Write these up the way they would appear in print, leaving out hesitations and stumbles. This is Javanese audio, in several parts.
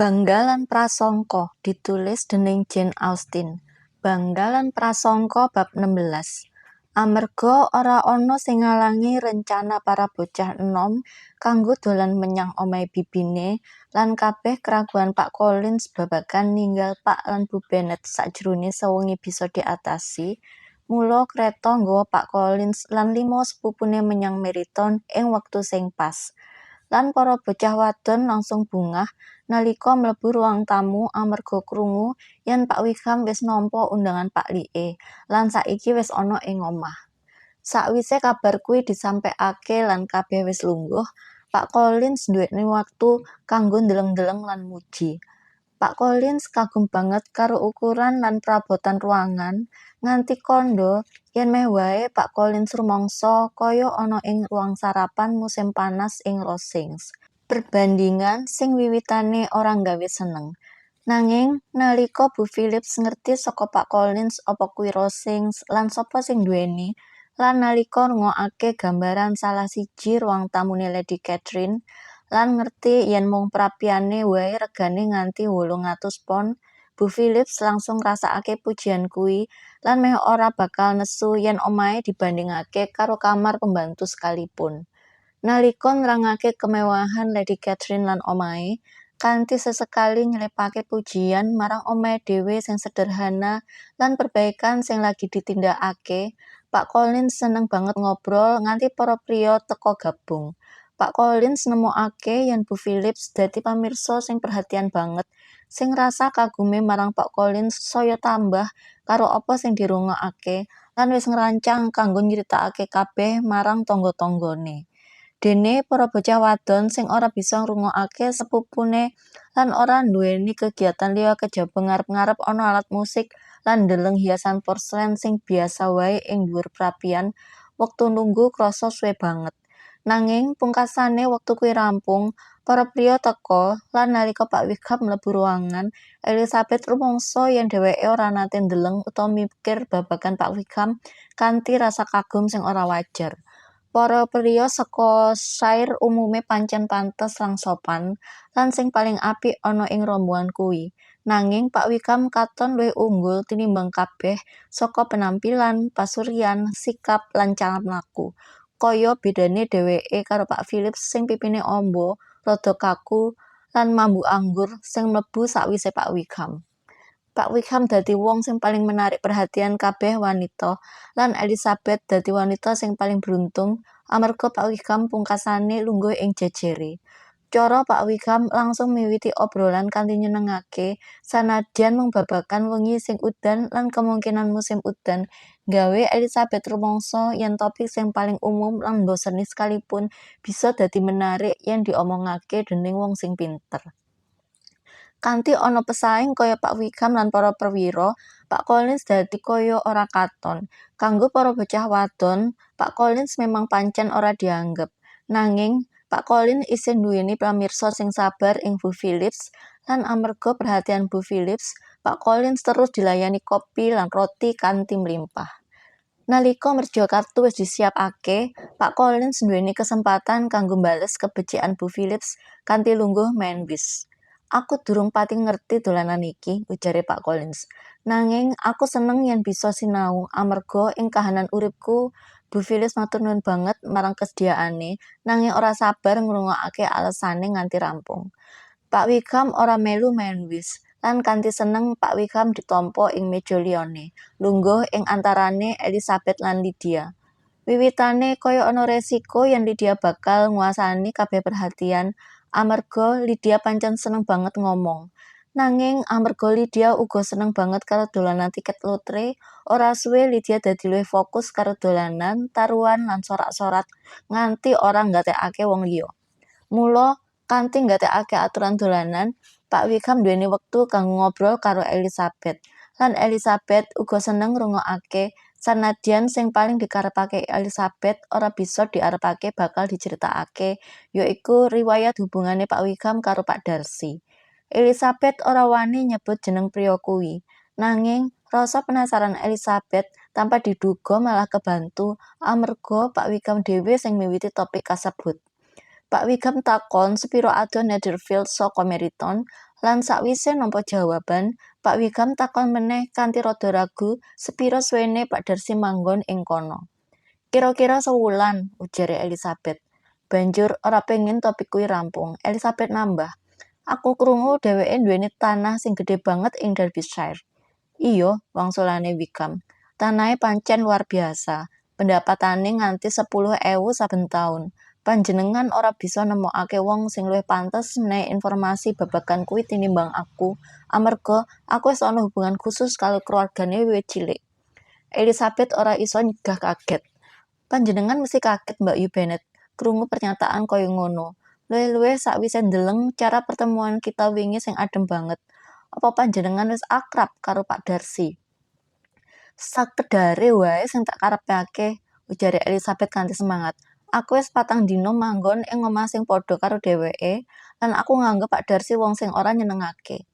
Bangga lan Prasangka ditulis dening Jane Austen. Bangga lan Prasangka bab 16. Amarga ora ana sing ngalangi rencana para bocah enom kanggo dolan menyang omahe bibine lan kabeh keraguan Pak Collins babagan ninggal Pak lan Bu Bennet sajrone sewengi bisa diatasi, mula kreta nggawa Pak Collins lan lima sepupune menyang Meryton ing wektu sing pas. Lan para bocah wadon langsung bungah nalika mlebu ruang tamu amarga krungu yen Pak Wickham wis nampa undangan paklike lan saiki wis ana ing omah. Sakwise kabar kuwi disampekake lan kabeh wis lungguh, Pak Collins nduweni wektu kanggo ndeleng-ndeleng lan muji. Pak Collins kagum banget karo ukuran lan prabotan ruangan, nganti kandha yen meh wae Pak Collins rumangsa kaya ana ing ruang sarapan musim panas ing Rosings. Perbandingan sing wiwitane ora nggawe seneng. Nanging, nalika Bu Phillips ngerti saka Pak Collins apa kuwi Rosings lan sapa sing nduweni, lan nalika ngrungokake gambaran salah siji ruang tamune Lady Catherine, lan ngerti yen mung perapiane wae regane nganti £800, Bu Phillips langsung ngrasakake pujian kuwi lan meh ora bakal nesu yen omahe dibandhingake karo kamar pembantu sekalipun. Nalika nerangake kemewahan Lady Catherine lan omahe, kanthi sesekali nyelipake pujian marang omahe dhewe sing sederhana lan perbaikan sing lagi ditindakake, Pak Collins seneng banget ngobrol nganti para priya teka gabung. Pak Collins nemokake yen Bu Phillips dadi pamirsa sing perhatian banget, sing rasa kagume marang Pak Collins saya tambah karo apa sing dirungokake lan wis ngrancang kanggo nyritakake kabeh marang tangga-tanggane. Dene para bocah wadon sing ora bisa ngrungokake sepupune lan ora nduweni kegiatan liya kejaba ngarep-ngarep ana alat musik lan ndeleng hiasan porselen sing biasa wae ing dhuwur perapian, wektu nunggu krasa suwe banget. Nanging pungkasane wektu kuwi rampung, para priya teka, lan nalika Pak Wickham mlebu ruangan, Elizabeth rumangsa yen dheweke ora nate ndeleng utawa mikir babagan Pak Wickham kanthi rasa kagum sing ora wajar. Para priya saka Shire umume pancen pantes lan sopan, lan sing paling apik ana ing rombongan kuwi. Nanging Pak Wickham katon luwih unggul tinimbang kabeh saka penampilan, pasuryan, sikap lan cara mlaku. Kaya bedane dheweke karo Pak Phillips sing pipine amba, rada kaku, lan mambu anggur sing mlebu sakwise Pak Wickham. Pak Wickham dadi wong sing paling menarik perhatian kabeh wanita, lan Elizabeth dadi wanita sing paling beruntung amarga Pak Wickham pungkasane lungguh ing jejere. Cara Pak Wickham langsung miwiti obrolan kanthi nyenengake, sanadyan mung babagan wengi sing udan lan kemungkinan musim udan, nggawe Elizabeth rumangsa yen topik sing paling umum lan mboseni sekalipun bisa dadi menarik yen diomongake dening wong sing pinter. Kanthi ana pesaing kaya Pak Wickham lan para perwira, Pak Collins dadi kaya ora katon. Kanggo para bocah wadon, Pak Collins memang pancen ora dianggep. Nanging, Pak Collins isih nduweni pamirsa sing sabar ing Bu Phillips, lan amarga perhatian Bu Phillips, Pak Collins terus dilayani kopi lan roti kanthi mlimpah. Nalika merja kartu wis disiapake, Pak Collins nduweni kesempatan kanggo mbales kebecikan Bu Phillips kanthi lungguh main whist. "Aku durung pati ngerti dolanan iki," ujare Pak Collins. "Nanging aku seneng yen bisa sinau amarga ing kahanan uripku." Bu Phillips matur nuwun banget marang kesediaane, nanging ora sabar ngrungokake alesane nganti rampung. Pak Wickham ora melu main whist, lan kanthi seneng Pak Wickham ditampa ing meja liyane, lungguh ing antarane Elizabeth lan Lydia. Wiwitane kaya ana resiko yen Lydia bakal nguasani kabeh perhatian, amarga Lydia pancen seneng banget ngomong. Nanging amarga Lydia uga seneng banget karo dolanan tiket lotre, ora suwe Lydia dadi luwih fokus karo dolanan, taruhan lan sorak-sorak nganti ora nggatekake wong liya. Mula, kanthi nggatekake aturan dolanan, Pak Wickham nduweni wektu kanggo ngobrol karo Elizabeth, lan Elizabeth uga seneng ngrungokake, sanadyan sing paling dikarepake Elizabeth ora bisa diarepake bakal diceritakake, yaiku riwayat hubungane Pak Wickham karo Pak Darcy. Elizabeth ora wani nyebut jeneng priya kuwi, nanging rasa penasaran Elizabeth tanpa diduga malah kebantu amarga Pak Wickham dhewe sing miwiti topik kasebut. Pak Wickham takon sepira adoh Netherfield saka Meryton, lan sakwise nampa jawaban, Pak Wickham takon meneh kanthi rada ragu sepira suwene Pak Darcy manggon ing kono. Kira-kira sewulan, ujare Elizabeth. Banjur ora pengin topik kuwi rampung, Elizabeth nambah, "Aku krungu dheweke nduweni tanah sing gedhe banget ing Derbyshire." "Iya," wangsulane Wickham. "Tanahe pancen luar biasa. Pendapatane nganti 10.000 saben taun. Panjenengan ora bisa nemokake wong sing luwih pantes menehi informasi babagan kuwi tinimbang aku, amarga aku wis ana hubungan khusus karo keluargane wiwit cilik." Elizabeth ora isa nyegah kaget. "Panjenengan mesti kaget, Mbakyu Bennet, krungu pernyataan kaya ngono. Luwih-luwih sakwise ndeleng cara pertemuan kita wingi sing adem banget. Apa panjenengan wis akrab karo Pak Darcy?" "Sakedhare wae sing tak karepake," ujare Elizabeth kanthi semangat. "Aku wis 4 dina manggon ing omah sing padha karo dheweke lan aku nganggep Pak Darcy wong sing ora nyenengake."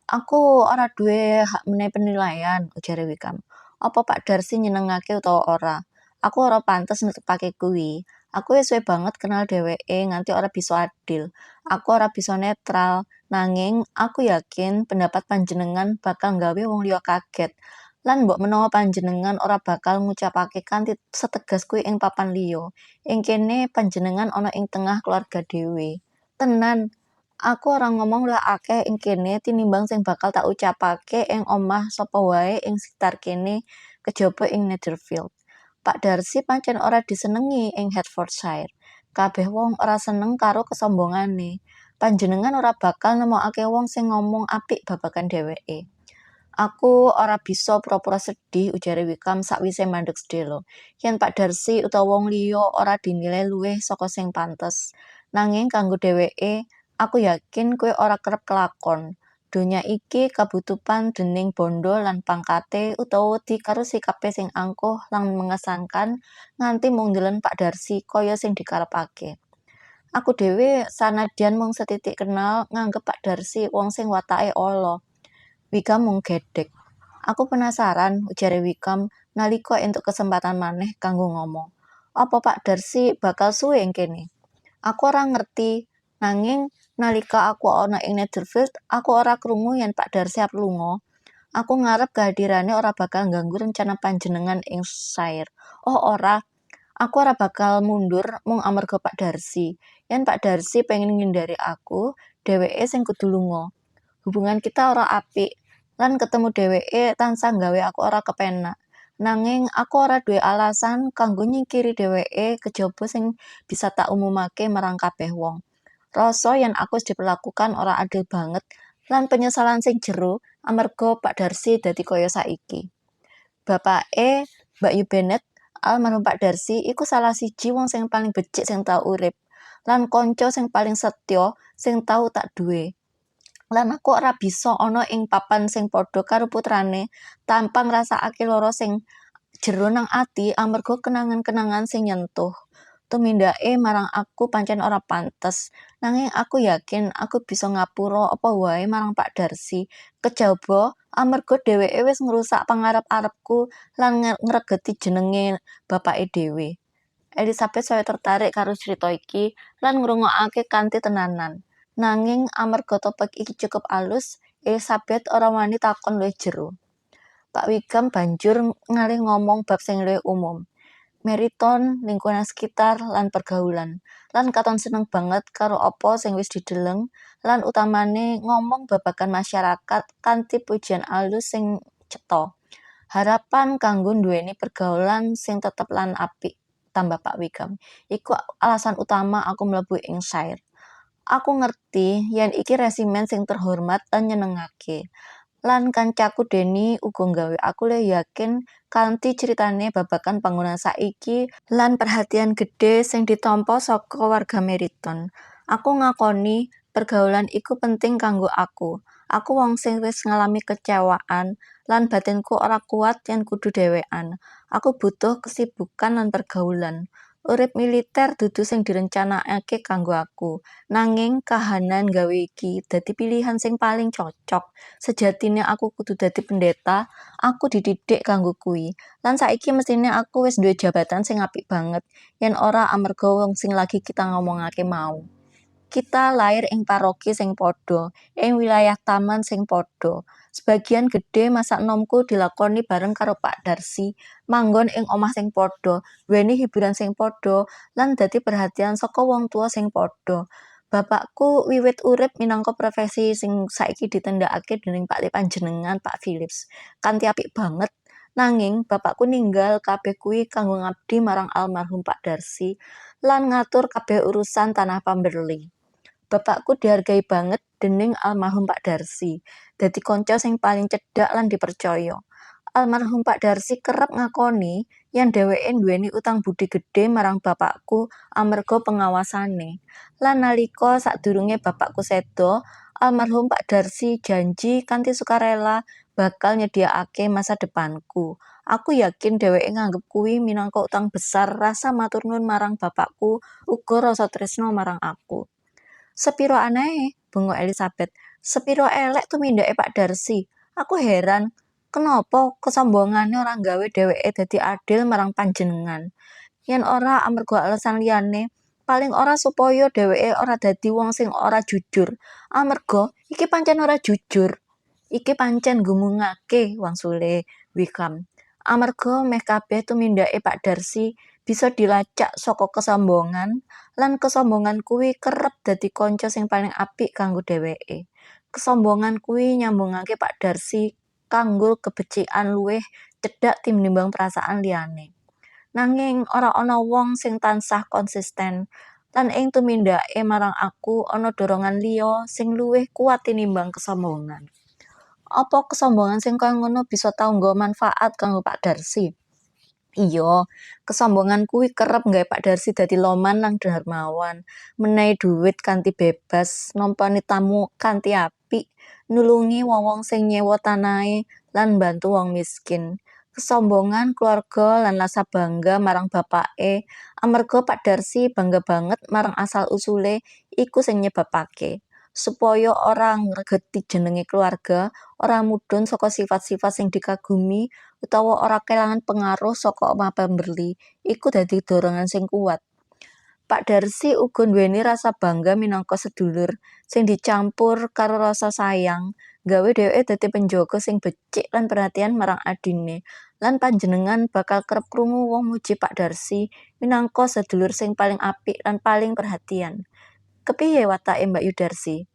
"Aku ora duwe hak menehi penilaian," ujare Wickham. "Apa Pak Darcy nyenengake utawa ora. Aku ora pantes netepake kuwi. Aku wis suwe banget kenal dheweke nganti ora bisa adil. Aku ora bisa netral, nanging aku yakin pendapat panjenengan bakal nggawe wong liya kaget. Lan mbok menawa panjenengan ora bakal ngucapake kanthi setegas kuwi ing papan liya. Ing kene panjenengan ana ing tengah keluarga dhewe. Tenan, aku ora ngomong luwih akeh ing kene tinimbang sing bakal tak ucapake ing omah sapa wae ing sekitar kene kejaba ing Netherfield. Pak Darcy pancen ora disenengi ing Hertfordshire. Kabeh wong ora seneng karo kesombongane. Panjenengan ora bakal nemokake wong sing ngomong apik babagan dheweke." "Aku ora bisa pura-pura sedih," ujare Wickham sakwise mandeg sedhela, "yen Pak Darcy utawa wong liya ora dinilai luwih saka sing pantes. Nanging kanggo dheweke, aku yakin kuwi ora kerep kelakon. Donya iki kabutupan dening bandha lan pangkate utawa wedi karo sikape sing angkuh lan mengesankan nganti mung ndeleng Pak Darcy kaya sing dikarepake. Aku dhewe sanadyan mung sethithik kenal nganggep Pak Darcy wong sing watake ala." Wickham mung gedhek. "Aku penasaran," ujare Wickham nalika entuk kesempatan maneh kanggo ngomong. "Apa Pak Darcy bakal suwe ing kene?" "Aku ora ngerti, nanging nalika aku ana ing Netherfield aku ora krungu yen Pak Darcy arep lunga. Aku ngarep kehadirane ora bakal ngganggu rencana panjenengan ing Shire." "Oh ora, aku ora bakal mundur mung amarga Pak Darcy. Yen Pak Darcy pengin ngindari aku, dheweke sing kudu lunga. Hubungan kita ora apik, lan ketemu dheweke tansah nggawe aku ora kepenak. Nanging aku ora duwe alasan kanggo nyingkiri dheweke kejaba sing bisa tak umumake marang kabeh wong. Rasa yen aku wis diperlakukan ora adil banget lan penyesalan sing jero amarga Pak Darcy dadi kaya saiki. Bapake Mbakyu Bennet, almarhum Pak Darcy, iku salah siji wong sing paling becik sing tau urip, lan kanca sing paling setya sing tau tak duwe. Lan aku ora bisa ana ing papan sing padha karo putrane tanpa ngrasakake lara sing jero nang ati amarga kenangan-kenangan sing nyentuh. Tumindake marang aku pancen ora pantes, nanging aku yakin aku bisa ngapura apa wae marang Pak Darcy, kejaba amarga dheweke wis ngrusak pangarep-arepku lan ngregeti jenenge bapake dhewe." Elizabeth saya tertarik karo crita iki lan ngrungokake kanthi tenanan. Nanging amarga topik iki cukup alus, Elizabeth ora wani takon luwih jero. Pak Wickham banjur ngalih ngomong bab sing luwih umum. Meryton, lingkungan sekitar, lan pergaulan. Lan katon seneng banget karo apa sing wis dideleng lan utamane ngomong babagan masyarakat kanthi pujian alus sing cetha. "Harapan kanggo nduweni pergaulan sing tetep lan apik," tambah Pak Wickham, "iku alasan utama aku mlebu ing Shire. Aku ngerti yen iki resimen sing terhormat lan nyenengake. Lan kancaku Denny uga nggawe aku luwih yakin kanthi critane babagan panggonan saiki lan perhatian gedhe sing ditampa saka warga Meryton. Aku ngakoni pergaulan iku penting kanggo aku. Aku wong sing wis ngalami kecewaan lan batinku ora kuat yen kudu dhewean. Aku butuh kesibukan lan pergaulan. Urip militer dudu sing direncanakake kanggo aku. Nanging kahanan gawe iki dadi pilihan sing paling cocok. Sejatine aku kudu dadi pendeta, aku dididik kanggo kuwi. Lan saiki mestine aku wis duwe jabatan sing apik banget, yen ora amarga wong sing lagi kita ngomongake mau. Kita lair ing paroki sing padha, ing wilayah taman sing padha. Sebagian gedhe masa enomku dilakoni bareng karo Pak Darcy, manggon ing omah sing padha, nduweni hiburan sing padha, lan dadi perhatian saka wong tuwa sing padha. Bapakku wiwit urip minangka profesi sing saiki ditindakake dening paklik panjenengan, Pak Phillips, kanthi apik banget. Nanging bapakku ninggal kabeh kuwi kanggo ngabdi marang almarhum Pak Darcy lan ngatur kabeh urusan tanah Pemberley. Bapakku dihargai banget dening almarhum Pak Darcy, dadi kanca sing paling cedhak lan dipercaya. Almarhum Pak Darcy kerep ngakoni yen dheweke nduweni utang budi gedhe marang bapakku amarga pengawasane. Lan nalika sadurunge bapakku seda, almarhum Pak Darcy janji kanthi sukarela bakal nyediakake masa depanku. Aku yakin dheweke nganggep kuwi minangka utang besar rasa matur nuwun marang bapakku uga rasa tresna marang aku. Sepiro anehe, bengok Elizabeth. Sepiro elek tumindake Pak Darcy. Aku heran, kenapa kesombongane ora nggawe dheweke dadi adil marang panjenengan. Yen ora amarga alasan liyane, paling ora supaya dheweke ora dadi wong sing ora jujur. Amarga iki pancen ora jujur. Iki pancen nggumunake, wangsule Wickham. Amarga meh kabeh tumindake Pak Darcy bisa dilacak saka kesombongan, lan kesombongan kuwi kerep dadi kanca sing paling apik kanggo dheweke. Kesombongan kuwi nyambungake Pak Darcy kanggo kebecikan luwih cedhak tinimbang perasaan liyane. Nanging ora ana wong sing tansah konsisten, lan ing tumindake marang aku ana dorongan liya sing luwih kuat tinimbang kesombongan. Apa kesombongan sing kaya ngono bisa tau nggawa manfaat kanggo Pak Darcy? Iya, kesombongan kuwi kerep nggawe Pak Darcy dadi loman lan dermawan, menehi dhuwit kanthi bebas, nampani tamu kanthi apik, nulungi wong-wong sing nyewa tanahe lan mbantu wong miskin. Kesombongan keluarga lan rasa bangga marang bapake amarga Pak Darcy bangga banget marang asal usule iku sing nyebabake. Supaya ora ngregeti jenenge keluarga, ora mudhun saka sifat-sifat sing dikagumi utawa ora kelangan pengaruh saka omah Pemberley, iku dadi dorongan sing kuat. Pak Darcy uga nduweni rasa bangga minangka sedulur sing dicampur karo rasa sayang, nggawe dheweke dadi penjaga sing becik lan perhatian marang adine. Lan panjenengan bakal kerep krungu wong muji Pak Darcy minangka sedulur sing paling apik lan paling perhatian. Kepiye watake Mbakyu Darcy?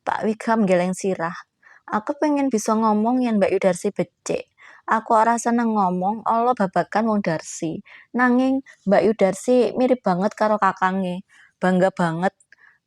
Pak Wickham geleng sirah. Aku pengen bisa ngomong yen Mbakyu Darcy becik. Aku ora seneng ngomong ala babagan wong Darcy. Nanging Mbakyu Darcy mirip banget karo kakange. Bangga banget.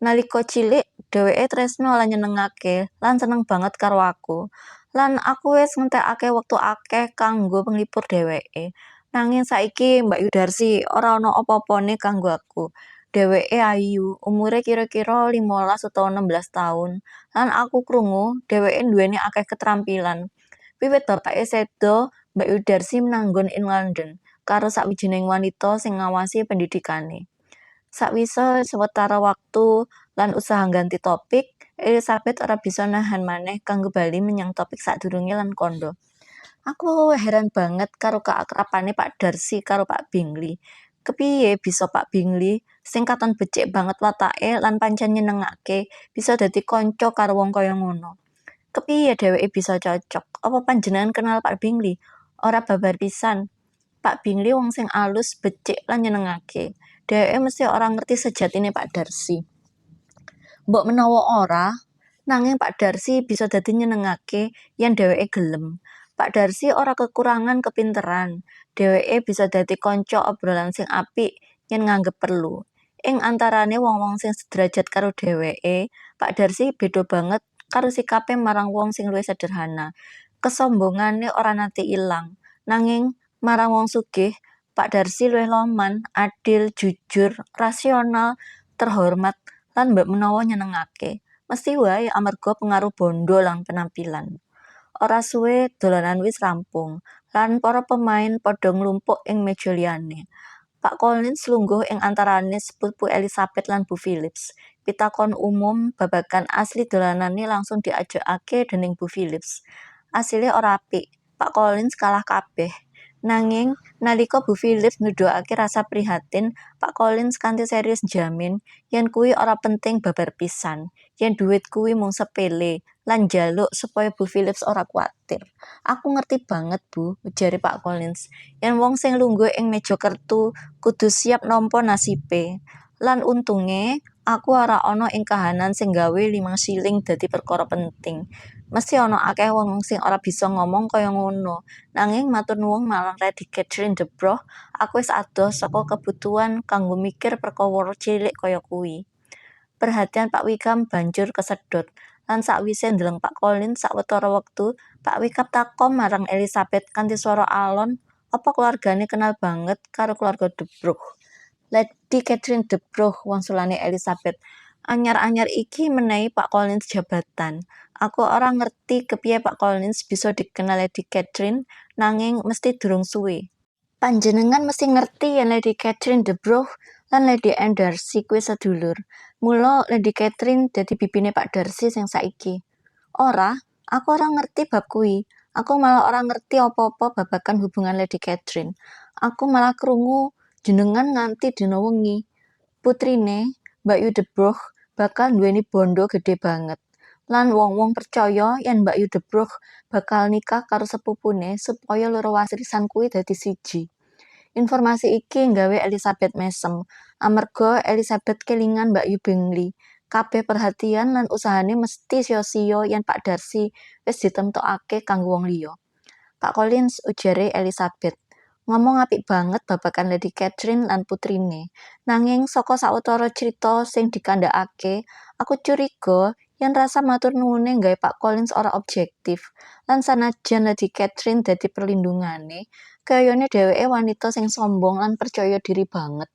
Nalika cilik, dheweke tresna lan nyenengake lan seneng banget karo aku. Lan aku wis ngentekake wektu akeh kanggo nglipur dheweke. Nanging saiki Mbakyu Darcy ora ana apa-apane kanggo aku. Dheweke ayu, umure kira-kira 15 utawa 16 taun, lan aku krungu dheweke nduweni akeh ketrampilan. Wiwit bapake seda, Mbakyu Darcy manggon ing London karo sawijining wanita sing ngawasi pendidikane. Sawise sawetara wektu lan usaha ngganti topik, Elizabeth ora bisa nahan maneh kanggo bali menyang topik sadurunge lan kandha. Aku heran banget karo keakrabane Pak Darcy karo Pak Bingley. Kepiye bisa Pak Bingley, sing katon becik banget watake lan pancen nyenengake, bisa dadi kanca karo wong kaya ngono? Kepiye dheweke bisa cocok? Apa panjenengan kenal Pak Bingley? Ora babar pisan. Pak Bingley wong sing alus, becik lan nyenengake. Dheweke mesti ora ngerti sejatine Pak Darcy. Mbok menawa ora, nanging Pak Darcy bisa dadi nyenengake yen dheweke gelem. Pak Darcy ora kekurangan kepinteran. Dheweke bisa dadi kanca obrolan sing apik yen nganggep perlu. Ing antarane wong-wong sing sederajat karo dheweke, Pak Darcy beda banget karo sikape marang wong sing luwih sederhana. Kesombongane ora nate ilang. Nanging marang wong sugih, Pak Darcy luwih loman, adil, jujur, rasional, terhormat, lan mbok menawa nyenengake. Mesti wae amarga pengaruh bondo lan penampilan. Ora suwe dolanan wis rampung, lan para pemain padha nglumpuk ing meja liyane. Pak Collins lungguh ing antarane sepupu Elizabeth lan Bu Phillips. Pitakon umum babagan asil dolanane langsung diajokake dening Bu Phillips. Asile ora apik, Pak Collins kalah kabeh. Nanging, nalika Bu Phillips nuduhake rasa prihatin, Pak Collins kanthi serius njamin yen kuwi ora penting babar pisan, yen dhuwit kuwi mung sepele, lan njaluk supaya Bu Phillips ora kuwatir. "Aku ngerti banget, Bu," ujare Pak Collins, "yen wong sing lungguh ing meja kertu kudu siap nampa nasibe. Lan untunge, aku ora ana ing kahanan sing nggawe 5 syiling dadi perkara penting. Mesthi ana akeh wong sing ora bisa ngomong kaya ngono, nanging matur nuwun marang Lady Catherine de Bourgh, aku wis adoh saka kebutuhan kanggo mikir perkara cilik kaya kuwi." Perhatian Pak Wickham banjur kesedot, lan sakwise ndeleng Pak Collins sawetara wektu, Pak Wickham takon marang Elizabeth kanthi swara alon apa keluargane kenal banget karo keluarga de Bourgh. "Lady Catherine de Bourgh," wangsulane Elizabeth, "anyar-anyar iki menehi Pak Collins jabatan. Aku ora ngerti kepiye Pak Collins bisa dikenal Lady Catherine, nanging mesthi durung suwe. Panjenengan mesthi ngerti yen Lady Catherine de Bourgh lan Lady Anne Darcy kuwi sedulur. Mula Lady Catherine dadi bibine Pak Darcy sing saiki." "Ora, aku ora ngerti bab kuwi. Aku malah ora ngerti apa-apa babagan hubungan Lady Catherine. Aku malah krungu jenengan nganti dina wengi. Putrine, Mbakyu de Bourgh, bakal nduweni bandha gedhe banget. Lan wong-wong percaya yen Mbakyu de Bourgh bakal nikah karo sepupune supaya loro warisan kuwi dadi siji." Informasi iki nggawe Elizabeth mesem, amarga Elizabeth kelingan Mbakyu Bingley. Kabeh perhatian lan usahane mesthi sia-sia yen Pak Darcy wis ditemtokake kanggo wong liya. "Pak Collins," ujare Elizabeth, "ngomong apik banget babagan Lady Catherine lan putrine. Nanging saka sawetara crita sing dikandhakake, aku curiga yen rasa matur nuwune nggawe Pak Collins ora objektif. Lan sanajan Lady Catherine dadi perlindungane, kayane dheweke wanita sing sombong lan percaya diri banget."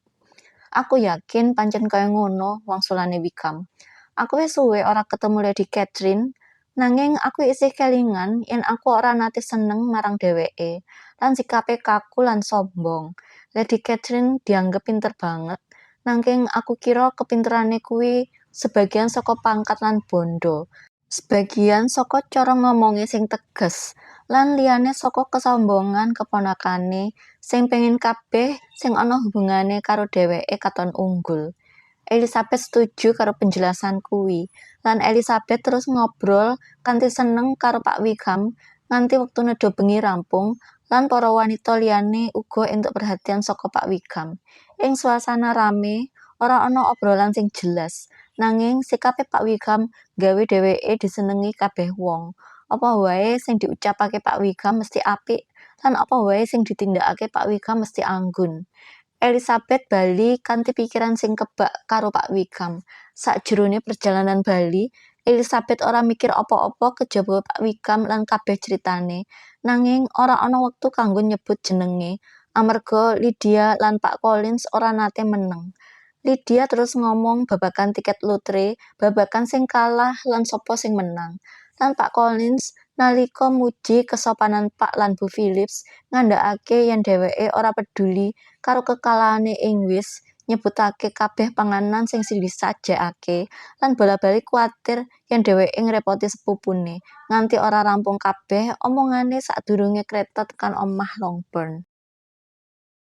"Aku yakin pancen kaya ngono," wangsulane Wickham. "Aku wis suwe ora ketemu Lady Catherine, nanging aku isih kelingan yen aku ora nate seneng marang dheweke, lan sikape kaku lan sombong. Lady Catherine dianggep pinter banget, nanging aku kira kepinterane kuwi sebagian saka pangkat lan bandha, sebagian saka cara ngomonge sing teges, lan liyane saka kesombongan keponakane sing pengin kabeh sing ana hubungane karo dheweke katon unggul." Elizabeth setuju karo penjelasan kuwi, lan Elizabeth terus ngobrol kanthi seneng karo Pak Wickham nganti wektu nedha bengi rampung lan para wanita liyane uga entuk perhatian saka Pak Wickham. Ing suasana rame, ora ana obrolan sing jelas, nanging sikape Pak Wickham nggawe dheweke disenengi kabeh wong. Apa wae sing diucapake Pak Wickham mesthi apik, lan apa wae sing ditindakake Pak Wickham mesthi anggun. Elizabeth bali kanthi pikiran sing kebak karo Pak Wickham. Sakjroning perjalanan bali, Elizabeth ora mikir apa-apa kejaba Pak Wickham lan kabeh critane, nanging ora ana wektu kanggo nyebut jenenge, amarga Lydia lan Pak Collins ora nate meneng. Lydia terus ngomong babagan tiket lotre, babagan sing kalah lan sapa sing menang. Lan Pak Collins nalika muji kesopanan Pak lan Bu Phillips ngandhakake yen dheweke ora peduli karo kekalahane ing whist, nyebutake kabeh panganan sing disajekake, lan bola-bali kuwatir yen dheweke ngrepoti sepupune, nganti ora rampung kabeh omongane sadurunge kreta tekan omah Longbourn.